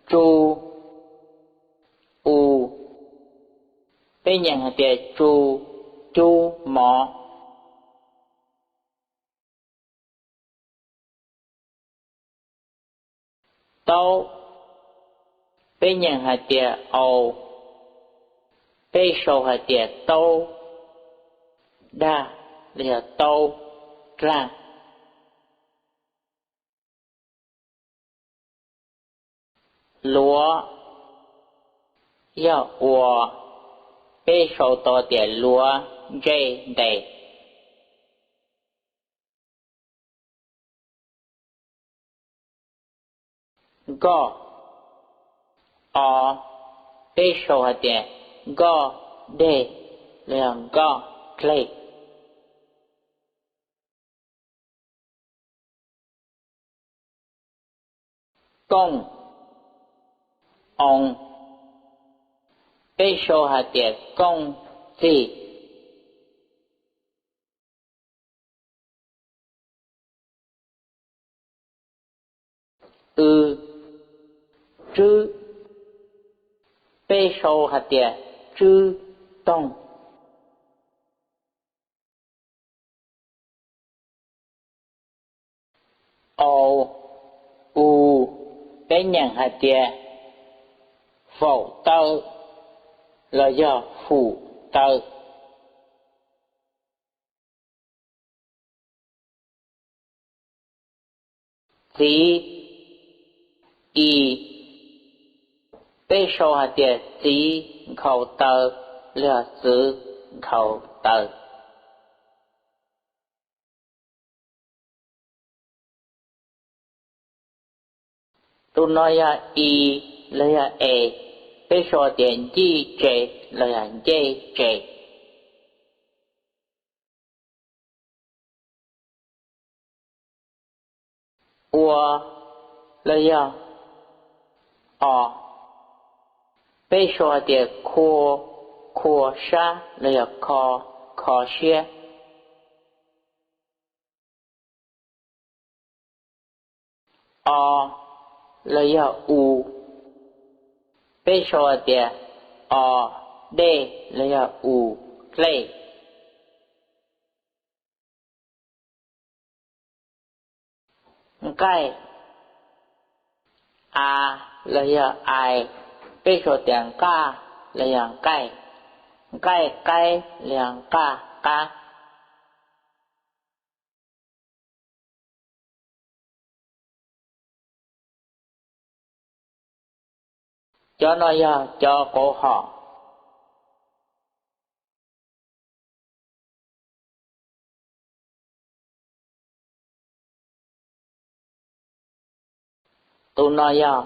Tsu, u, peb nyeem hais tias tsu, cub, mov. Taub, peb nyeem hais tias au, peb sau hais tias taub dag los yog taub dlag. Luav, yog ua, peb sau tau tias luav ntsej ntes. Nkoj, o, peb sau hais tias nkoj deg los yog nkoj dleg. Kooj, oo, peb sau hais tias kooj txig. W, tswb, peb sau hais tias tswb toog. Au, u, peb nyeem hais tias faum taw los yog fum taw. Txiv, i, peb sau hais tias txiv nkhaus taw los yog txwv nkhaus taw. Tus no yog i los yog es, peb sau tias ncij tse los yog ncej tse. Ua los yog o, peb sau hais tias khua, khua sab los yog kho, kho siab. O los yog u, peb sau hais tias o dej los yog u dlej. Nqaij, a los yog ai, peb sau tias nqaj los yog nqaij. Nqaij qaib los yog nqaj qab. Cov no yog cov qauv hom. Tus no yog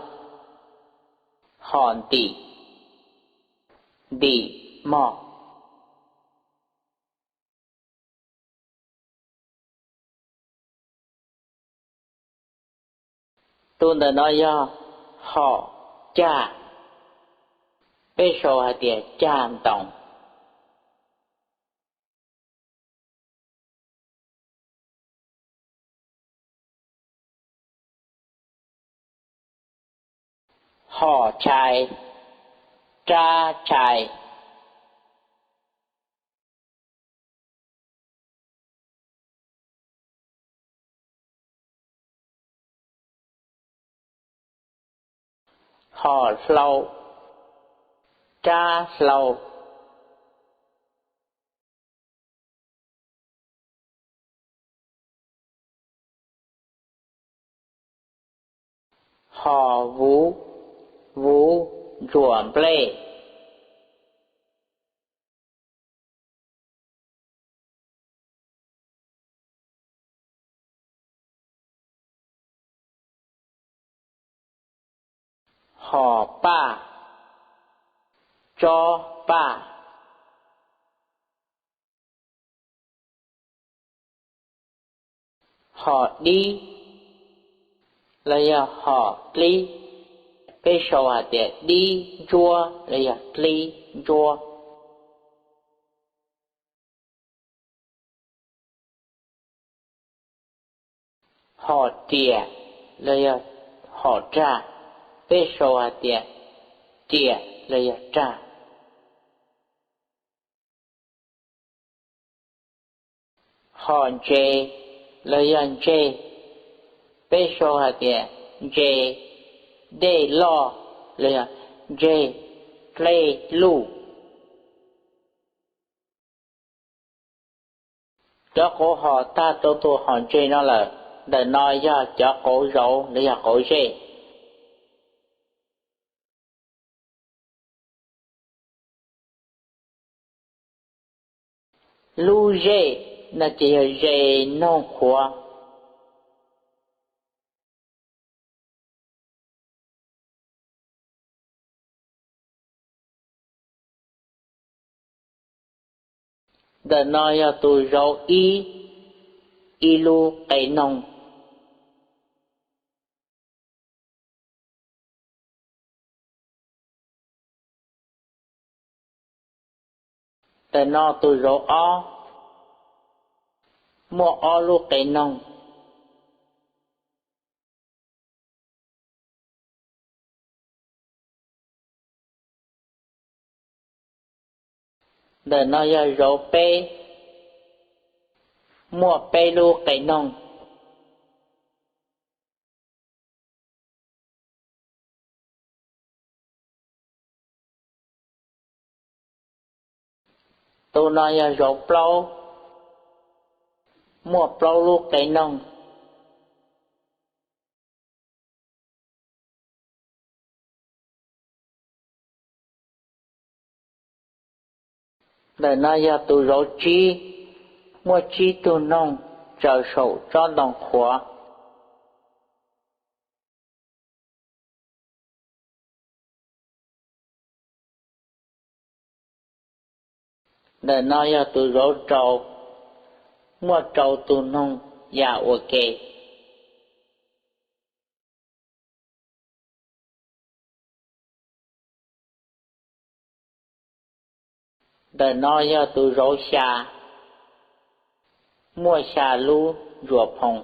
hom ntim, ntim mog. Tus ntawm no yog hom cag, peb sau hais tias cag ntoos. Hom tshais, rab tshais. Hom hlau, rab hlau. Hom vuv, vuv ntsuam nplej. Hom paj, tsob paj. Hom dib los yog hom dlib, peb sau hais tias dib ntsuab los yog dlib ntsuab. Hom riam los yog hom rag, Peb sau hais tias riam los yog rag. Hom ntses los yog ntseg, peb sau hais tias ntses dej loj los yog ntseg dlej luj. Cov qauv hom tag rau tus hom ntses no lawm, ntawm no yog cov qauv zauv los yog qauv zej. Lub zej no ces yog zes noog qhuav. Ntawm no yog tus zauv ib, ib lub qe noog. Ntawm no tus zauv ob, muaj ob lub qe noog. Ntawm no yog zauv peb, muaj peb lub qe noog. Tus no yog zauv plaub, muaj plaub lub qe noog. Ntawm no yog tus zauv tsib, muaj tsib tug noog tsaws saum tsob ntoo qhuav. Ntawm no yog tus zauv rau, muaj rau tus noog ya ua ke. Ntawm no yog tus zauv xya, muaj xya lub ntsuas phoo.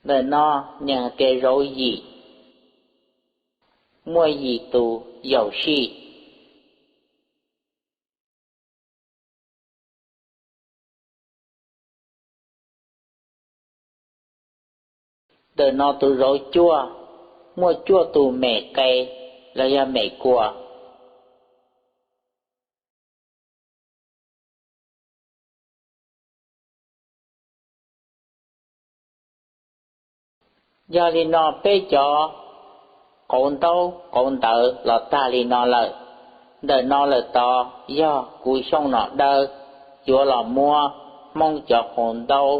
Ntawm no nyeem hais tias zauv yim, muaj yim tus yaum sij. Ntawm no tus zauv cuaj, muaj cuaj tus mem qe los yog mem kua. Yog li no peb cov qauv ntaub qauv ntawv los tag li no lawm. Ntawm no lawm tod yog kuv Xyooj Nom Dawb yuav los muab Hmoob cov qauv ntaub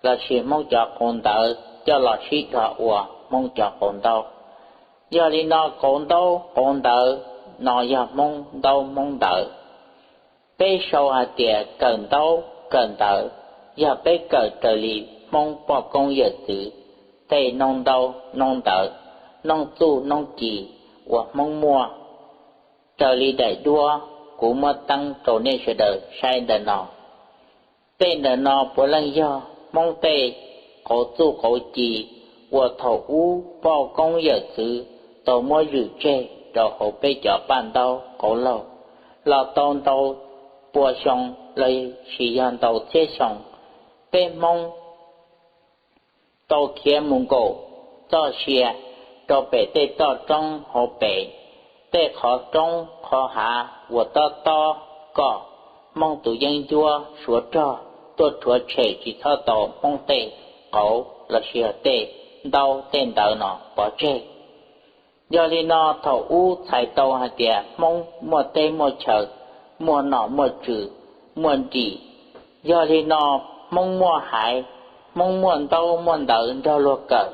lossis Hmoob cov qauv ntawv coj los sib dhos ua Hmoob cov qauv ntaub. Yog li no qauv ntaub qauv ntawv no yog Hmoob ntaub Hmoob ntawv. Peb sau hais tias kawm ntaub kawm ntawv, yog peb kawm raws li Hmoob poj koob yawm txwv tej noob ntaub noob ntawv, noob txuj noob ci uas Hmoob muaj. Raws li daim duab kuv muab teeb rau nej sawv daws saib ntawm no, tej ntawm no puav leej yog Hmoob tej qauv txuj qauv ci uas thaum ub poj koob yawm txwv tau muab zwm tseg rau hauv peb cov paj ntaub qauv laug los tau ntau pua xyoo lossis yog ntau txhiab xyoo. Peb Hmoob tau khiav mus nkaum txoj sia rau pem tej toj roob hauv pes, tej qhov roob qhov hav uas tob tob kom Hmoob tus yeeb ncuab suav rog tuaj rhuav tshem tsis txhob tau Hmoob tej qauv lossis yog tej ntaub tej ntawv no pov tseg. Yog li no thaum ub txhais tau hais tias Hmoob muaj teb muaj chaw, muaj nom muaj tswv, muaj nrim. Yog li no Hmoob muaj haiv, Hmoob muaj ntaub muaj ntawv nrog luag kawm,